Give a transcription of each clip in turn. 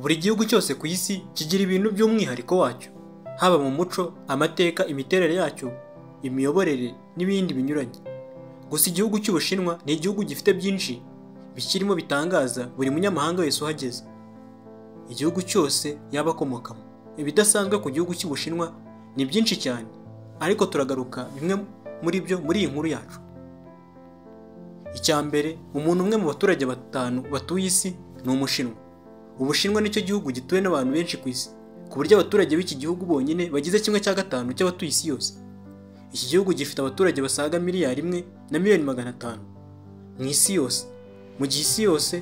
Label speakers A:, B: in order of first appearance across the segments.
A: Buri gihugu cyose ku isi kigira ibintu by'umwihariko wacyo, haba mu muco, amateka, imiterere yacyo, imiyoborere n'ibindi binyuranye. Gusa igihugu cy'Ubushinwa ni igihugu gifite byinshi bikirimo bitangaza buri munyamahanga wese uhageze, igihugu cyose yaba akomokamo. Ibidasanzwe ku gihugu cy'Ubushinwa ni byinshi cyane, ariko turagaruka bimwe muri byo muri iyi nkuru yacu. Icya mbere, umuntu umwe mu baturage batanu batuye isi ni Umushinwa. Ubushinwa nicyo gihugu gituwe n'abantu benshi ku isi, ku buryo abaturage b'iki gihugu bonyine bagize 1/5 cy'abatuye isi yose. Iki gihugu gifite abaturage basaga 1,5 miliyari mu isi yose, mu gihe isi yose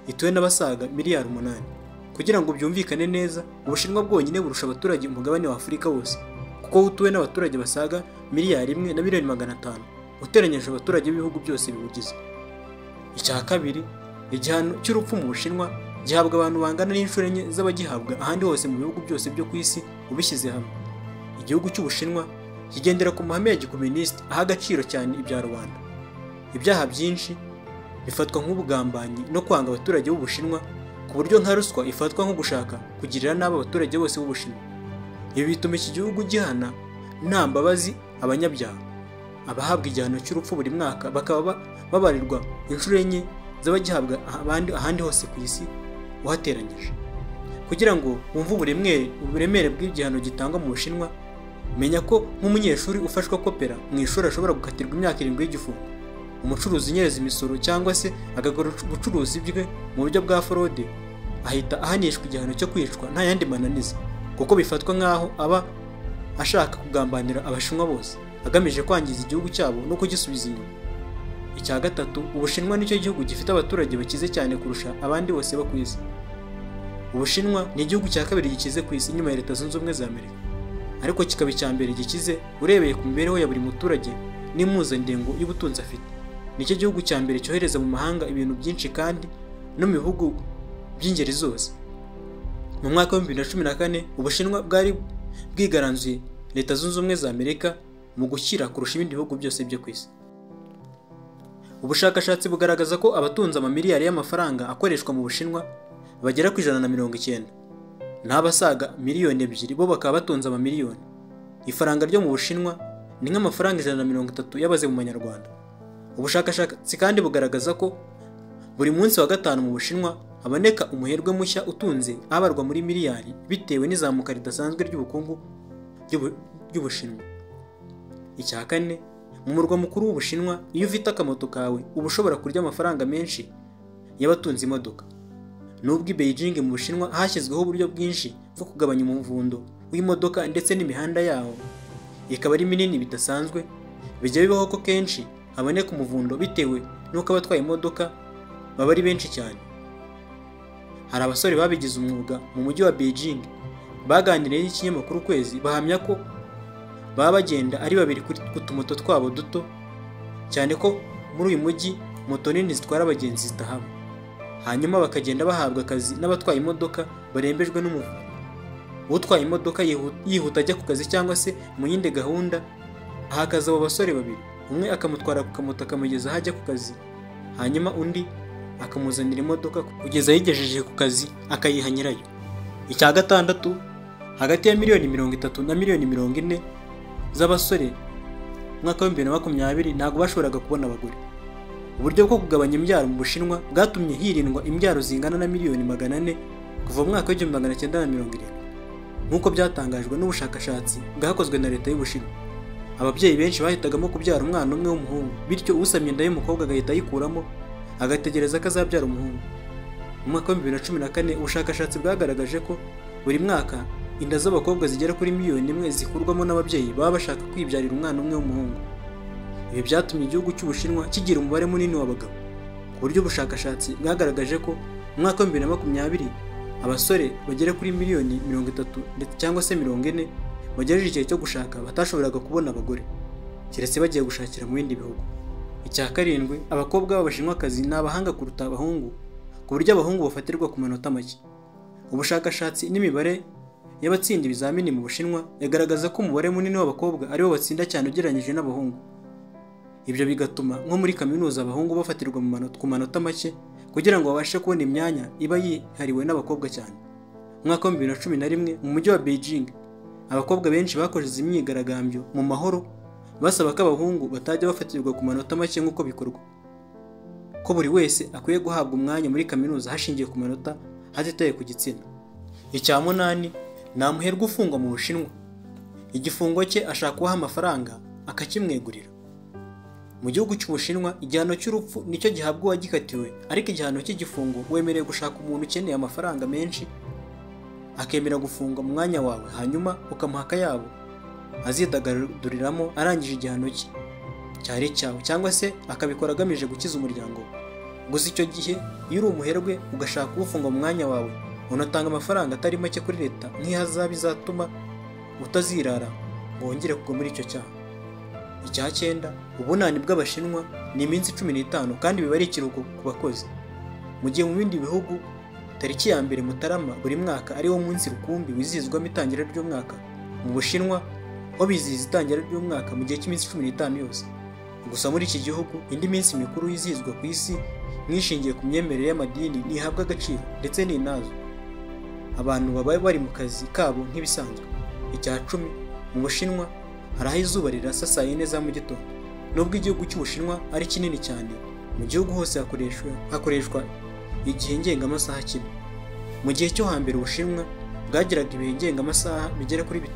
A: ituwe n'abasaga 8 miliyari. Kugira ngo byumvikane neza, Ubushinwa bwonyine burusha abaturage umugabane wa Afurika wose, kuko utuwe n'abaturage basaga 1,150 miliyoni, uteranyije abaturage b'ibihugu byose biwugize. Icya kabiri, igihano cy'urupfu mu Bushinwa gihabwa abantu bangana n'inshuro enye z'abagihabwa ahandi hose mu bihugu byose byo ku isi ubishyize hamwe. Igihugu cy'Ubushinwa kigendera ku mahame ya gikomunisiti, aha agaciro cyane ibya rubanda. Ibyaha byinshi bifatwa nk'ubugambanyi no kwanga abaturage b'Ubushinwa, ku buryo nka ruswa ifatwa nko gushaka kugirira nabi abaturage bose b'Ubushinwa. Ibi bituma iki gihugu gihana nta mbabazi abanyabyaha. Abahabwa igihano cy'urupfu buri mwaka bakaba babarirwa inshuro enye z'abagihabwa ahandi hose ku isi uhateranyije. Kugira ngo wumve uburemere bw'igihano gitangwa mu Bushinwa, menya ko nk'umunyeshuri ufashwa kopera mu ishuri ashobora gukatirwa imyaka 7 y'igifungo. Umucuruzi unyereza imisoro cyangwa se agakora ubucuruzi bwe mu buryo bwa forode ahita ahanishwa igihano cyo kwicwa nta yandi mananiza, kuko bifatwa nk'aho aba ashaka kugambanira Abashinwa bose, agamije kwangiza igihugu cyabo no kugisubiza inyuma. Icya gatatu, Ubushinwa nicyo gihugu gifite abaturage bakize cyane kurusha abandi bose bo ku isi. Ubushinwa ni igihugu cya kabiri gikize ku isi nyuma ya Leta Zunze Ubumwe za Amerika, ariko kikaba icya mbere gikize urebeye ku mibereho ya buri muturage n'impuzandengo y'ubutunzi afite. Nicyo gihugu cya mbere cyohereza mu mahanga ibintu byinshi kandi no mu bihugu by'ingeri zose. Mu mwaka wa 2014, Ubushinwa bwari bwigaranzuye Leta Zunze Ubumwe za Amerika mu gukira kurusha ibindi bihugu byose byo ku isi. Ubushakashatsi bugaragaza ko abatunze amamiliyari y'amafaranga akoreshwa mu Bushinwa bagera ku 190, n'abasaga 2 miliyoni bo bakaba batunze amamiliyoni. Ifaranga ryo mu Bushinwa ni nk'amafaranga 130 yabaze mu manyarwanda. Ubushakashatsi kandi bugaragaza ko buri munsi wa gatanu mu Bushinwa haboneka umuherwe mushya utunze abarwa muri miliyari, bitewe n'izamuka ridasanzwe ry'ubukungu ry'Ubushinwa. Icya kane, mu murwa mukuru w'Ubushinwa, iyo ufite akamoto kawe uba ushobora kurya amafaranga menshi y'abatunze imodoka. Nubwo i Beijing mu Bushinwa hashyizweho uburyo bwinshi bwo kugabanya umuvundo w'imodoka, ndetse n'imihanda yaho ikaba ari minini bidasanzwe, bijya bibaho ko kenshi haboneka umuvundo bitewe n'uko abatwaye imodoka baba ari benshi cyane. Hari abasore babigize umwuga mu mujyi wa Beijing baganiriye n'ikinyamakuru Ukwezi, bahamya ko baba bagenda ari babiri ku tumoto twabo duto, cyane ko muri uyu mujyi moto nini zitwara abagenzi zitahaba, hanyuma bakagenda bahabwa akazi n'abatwaye imodoka barembejwe n'umuvundo. Utwaye imodoka yihuta ajya ku kazi cyangwa se mu yindi gahunda, aha akazi abo basore babiri, umwe akamutwara ku kamoto akamugeza aho ajya ku kazi, hanyuma undi akamuzanira imodoka kugeza ayigejeje ku kazi akayiha nyirayo. Icya gatandatu, hagati ya miliyoni 30 na miliyoni 40 z'abasore mu mwaka wa 2020 ntabwo bashoboraga kubona abagore. Uburyo bwo kugabanya imbyaro mu Bushinwa bwatumye hirindwa imbyaro zingana na miliyoni 400 kuva mu mwaka wa 1970, nk'uko byatangajwe n'ubushakashatsi bwakozwe na leta y'Ubushinwa. Ababyeyi benshi bahitagamo kubyara umwana umwe w'umuhungu, bityo usamye inda y'umukobwa agahita ayikuramo, agategereza ko azabyara umuhungu. Mu mwaka wa 2014, ubushakashatsi bwagaragaje ko buri mwaka inda z'abakobwa zigera kuri miliyoni 1 zikurwamo n'ababyeyi baba bashaka kwibyarira umwana umwe w'umuhungu. Ibi byatumye igihugu cy'Ubushinwa kigira umubare munini w'abagabo, ku buryo ubushakashatsi bwagaragaje ko mu mwaka wa 2020 abasore bagera kuri miliyoni 30 cyangwa se 40 bagejeje igihe cyo gushaka batashoboraga kubona abagore, keretse bagiye gushakira mu bindi bihugu. Icya karindwi, abakobwa b'Abashinwakazi ni abahanga kuruta abahungu, ku buryo abahungu bafatirwa ku manota make. Ubushakashatsi n'imibare y'abatsinda ibizamini mu Bushinwa yagaragaza ko umubare munini w'abakobwa aribo batsinda cyane ugereranyije n'abahungu. Ibyo bigatuma nko muri kaminuza abahungu bafatirwa ku manota make. kugira ngo babashe kubona imyanya iba yihariwe n'abakobwa cyane. Mu mwaka wa 2011 mu mujyi wa Beijing, abakobwa benshi bakoze imyigaragambyo mu mahoro basaba ko abahungu batajya bafatirwa ku manota make nk'uko bikorwa, ko buri wese akwiye guhabwa umwanya muri kaminuza hashingiwe ku manota hatitaye ku gitsina. Icya munani, nta muherwe ufungwa mu Bushinwa. Igifungo cye ashaka kubaha amafaranga akakimwegurira. Mu gihugu cy'Ubushinwa igihano cy'urupfu nicyo gihabwa uwagikatiwe, ariko igihano cy'igifungo wemerewe gushaka umuntu ukeneye amafaranga menshi akemera gufungwa mu mwanya wawe, hanyuma ukamuha akayabo azidagaduriramo arangije igihano cye cyari cyawe, cyangwa se akabikora agamije gukiza umuryango we. Gusa icyo gihe iyo uri umuherwe ugashaka uwufunga mu mwanya wawe, unatanga amafaranga atari make kuri leta nk'ihazabu izatuma utazirara ngo wongere kugwa muri icyo cyaha. Icya cyenda, ubunani bw'Abashinwa ni iminsi 15 kandi biba ari ikiruhuko ku bakozi. Mu gihe mu bindi bihugu tariki ya 1 Mutarama buri mwaka ari wo munsi rukumbi wizihizwamo itangira ry'umwaka, mu Bushinwa ho bizihiza itangira ry'umwaka mu gihe cy'iminsi 15 yose. Gusa muri iki gihugu indi minsi mikuru yizihizwa ku isi nk'ishingiye ku myemerere y'amadini ntihabwa agaciro ndetse n'inazo. Abantu baba bari mu kazi kabo nk'ibisanzwe. Icya 10, mu Bushinwa hari aho izuba rirasa saa 4 za mu gitondo. Nubwo igihugu cy'Ubushinwa ari kinini cyane, mu gihugu hose hakoreshwa igihe ngengamasaha kimwe. Mu gihe cyo hambere Ubushinwa bwagiraga ibihe ngengamasaha bigera kuri 5,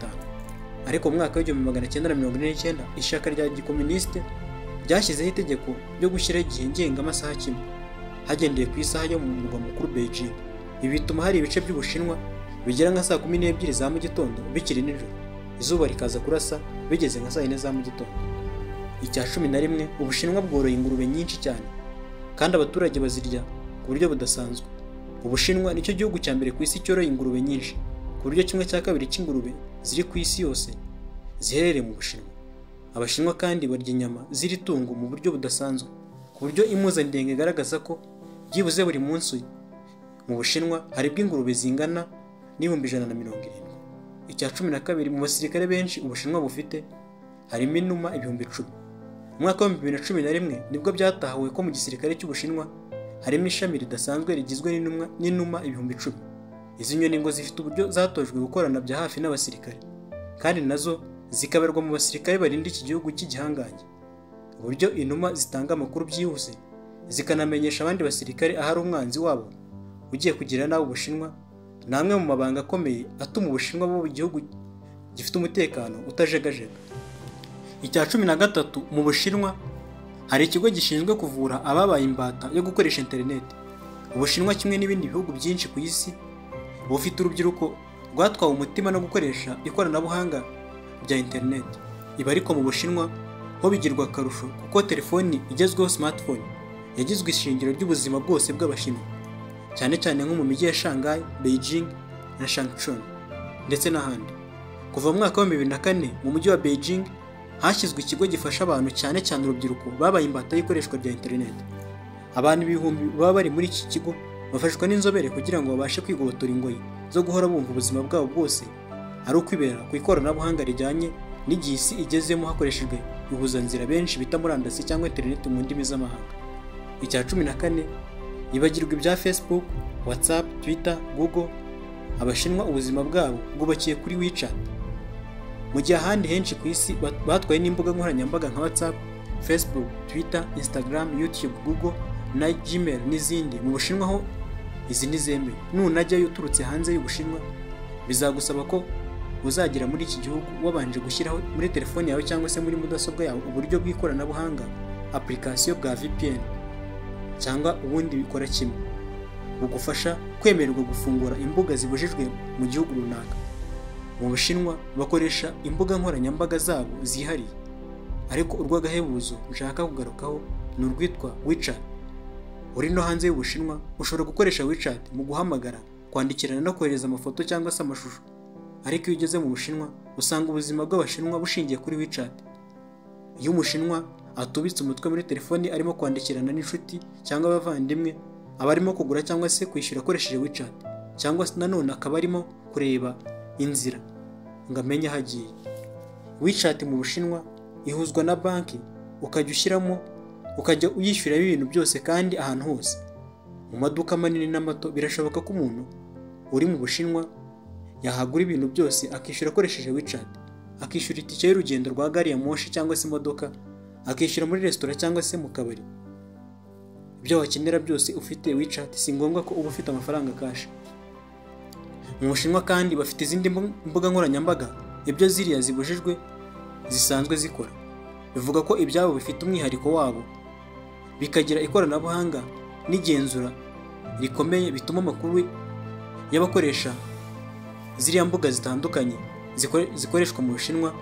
A: ariko mu mwaka wa 1949 ishyaka rya gikomunisite ryashyizeho itegeko ryo gushyiraho igihe ngengamasaha kimwe hagendeye ku isaha yo mu murwa mukuru Beijing. Ibi bituma hari ibice by'Ubushinwa bigera nka saa 12 za mu gitondo bikiri nijoro, izuba rikaza kurasa bigeze nka saa 4 za mu gitondo. Icya 11, Ubushinwa bworoye ingurube nyinshi cyane kandi abaturage bazirya ku buryo budasanzwe. Ubushinwa nicyo gihugu cya mbere ku isi cyoroye ingurube nyinshi, ku buryo 1/2 cy'ingurube ziri ku isi yose ziherereye mu Bushinwa. Abashinwa kandi barya inyama z'iri tungo mu buryo budasanzwe, ku buryo impuzandengo igaragaza ko byibuze buri munsi mu Bushinwa haribwa ingurube zingana n'170,000. Icya 12, mu basirikare benshi Ubushinwa bufite harimo inuma 10,000. Mu mwaka wa 2011 nibwo byatahuwe ko mu gisirikare cy'Ubushinwa harimo ishami ridasanzwe rigizwe n'inuma 10,000. Izi nyoni ngo zifite uburyo zatojwe gukorana bya hafi n'abasirikare, kandi nazo zikabarwa mu basirikare barinda iki gihugu cy'igihangange. Uburyo inuma zitanga amakuru byihuse zikanamenyesha abandi basirikare ahari umwanzi wabo ugiye kugira nabi Ubushinwa, ni amwe mu mabanga akomeye atuma Ubushinwa buba igihugu gifite umutekano utajegajega. Icya 13, mu Bushinwa hari ikigo gishinzwe kuvura ababaye imbata yo gukoresha interineti. Ubushinwa kimwe n'ibindi bihugu byinshi ku isi bufite urubyiruko rwatwawe umutima no gukoresha ikoranabuhanga rya interineti. Ibi ariko mu Bushinwa ho bigirwa akarusho kuko telefoni igezweho smartphone yagizwe ishingiro ry'ubuzima bwose bw'Abashinwa, cyane cyane nko mu mijyi ya Shanghai, Beijing na Changchun ndetse n'ahandi. Kuva mu mwaka wa 2004 mu mujyi wa Beijing hashyizwe ikigo gifasha abantu cyane cyane urubyiruko babaye imbata y'ikoreshwa rya interineti. Abantu ibihumbi baba bari muri iki kigo bafashwa n'inzobere kugira ngo babashe kwigobotora ingoyi zo guhora bumva ubuzima bwabo bwose ari ukwibera ku ikoranabuhanga rijyanye n'igihe isi igezemo hakoreshejwe ihuzanzira benshi bita murandasi cyangwa interineti mu ndimi z'amahanga. Icya 14, ibagirwa ibya Facebook, WhatsApp, Twitter, Google. Abashinwa ubuzima bwabo bwubakiye kuri WeChat. Mu gihe ahandi henshi ku isi batwaye n'imbuga nkoranyambaga nka WhatsApp, Facebook, Twitter, Instagram, YouTube, Google na Gmail n'izindi, mu Bushinwa ho izi ntizemewe. Nunajyayo uturutse hanze y'Ubushinwa bizagusaba ko uzagera muri iki gihugu wabanje gushyiraho muri telefoni yawe cyangwa se muri mudasobwa yawe uburyo bw'ikoranabuhanga application bwa VPN cyangwa ubundi bikora kimwe, bugufasha kwemererwa gufungura imbuga zibujijwe mu gihugu runaka. Mu Bushinwa bakoresha imbuga nkoranyambaga zabo zihariye, ariko urw'agahebuzo nshaka kugarukaho ni urwitwa WeChat. Uri no hanze y'Ubushinwa ushobora gukoresha WeChat mu guhamagara, kwandikirana no kohereza amafoto cyangwa se amashusho. Ariko iyo ugeze mu Bushinwa usanga ubuzima bw'Abashinwa bushingiye kuri WeChat. Iyo Umushinwa atubitse umutwe muri telefoni arimo kwandikirana n'inshuti cyangwa abavandimwe, aba arimo kugura cyangwa se kwishyura akoresheje WeChat, cyangwa se nanone akaba arimo kureba inzira ngo amenye aho agiye. WeChat mu Bushinwa ihuzwa na banki, ukajya ushyiramo ukajya uyishyuramo ibintu byose kandi ahantu hose. Mu maduka manini n'amato birashoboka ko umuntu uri mu Bushinwa yahagura ibintu byose akishyura akoresheje WeChat, akishyura itike y'urugendo rwa gari ya moshi cyangwa se imodoka, akishyura muri resitora cyangwa se mu kabari. Ibyo wakenera byose ufite WeChat, si ngombwa ko uba ufite amafaranga cash. Mu Bushinwa kandi bafite izindi mbuga nkoranyambaga ibyo ziriya zibujijwe zisanzwe zikora. Bivuga ko ibyabo bifite umwihariko wabo, bikagira ikoranabuhanga n'igenzura rikomeye bituma amakuru y'abakoresha ziriya mbuga zitandukanye zikoreshwa mu Bushinwa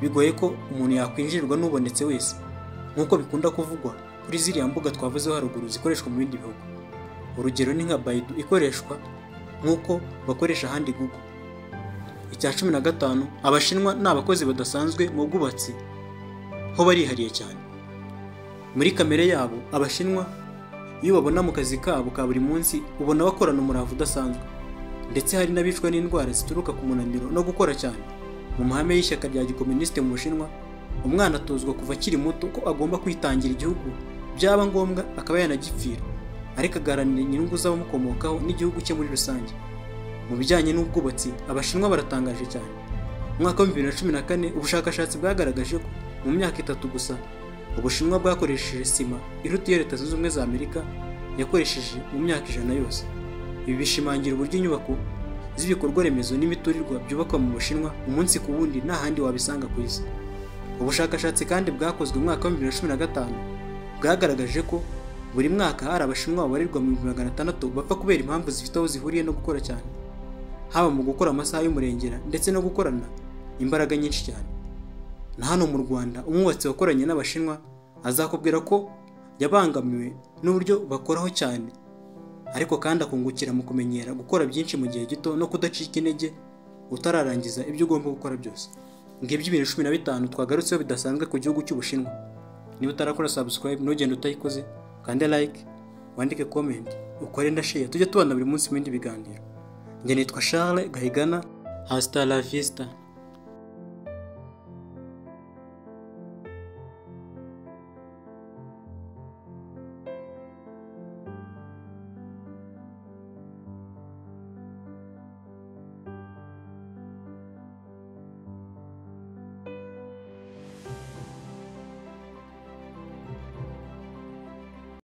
A: bigoye ko umuntu yakwinjirirwa n'ubonetse wese, nk'uko bikunda kuvugwa kuri ziriya mbuga twavuzeho haruguru zikoreshwa mu bindi bihugu. Urugero ni nka Baidu ikoreshwa nk'uko bakoresha ahandi Google. Icya 15, Abashinwa ni abakozi badasanzwe mu bwubatsi, ho barihariye cyane. Muri kamere yabo, Abashinwa iyo babona mu kazi kabo ka buri munsi ubona bakorana umurava udasanzwe, ndetse hari n'abicwa n'indwara zituruka ku munaniro no gukora cyane. Mu mahame y'ishyaka rya gikomunisite mu Bushinwa, umwana atozwa kuva akiri muto ko agomba kwitangira igihugu, byaba ngombwa akaba yanagipfira, ariko agaharanira inyungu z'abamukomokaho n'igihugu cye muri rusange. Mu bijyanye n'ubwubatsi, Abashinwa baratangaje cyane. Mu mwaka wa 2014, ubushakashatsi bwagaragaje ko mu myaka 3 gusa Ubushinwa bwakoresheje sima iruta iyo Leta Zunze Ubumwe za Amerika yakoresheje mu myaka 100 yose. Ibi bishimangira uburyo inyubako z'ibikorwa remezo n'imiturirwa byubakwa mu Bushinwa umunsi ku wundi nta handi wabisanga ku isi. Ubushakashatsi kandi bwakozwe mu mwaka wa 2015 bwagaragaje ko buri mwaka hari Abashinwa babarirwa mu 600,000 bapfa kubera impamvu zifite aho zihuriye no gukora cyane, haba mu gukora amasaha y'umurengera ndetse no gukorana imbaraga nyinshi cyane. Na hano mu Rwanda, umwubatsi wakoranye n'Abashinwa azakubwira ko yabangamiwe n'uburyo bakoraho cyane, ariko kandi akungukira mu kumenyera gukora byinshi mu gihe gito no kudacika intege utararangiza ibyo ugomba gukora byose. Ngibyo ibintu 15 twagarutseho bidasanzwe ku gihugu cy'Ubushinwa. Niba utarakora subscribe ntugende utayikoze, kande like, wandike comment, ukore na share, tujye tubana buri munsi mu bindi biganiro. Njye nitwa Charles Gahigana, hasta la vista.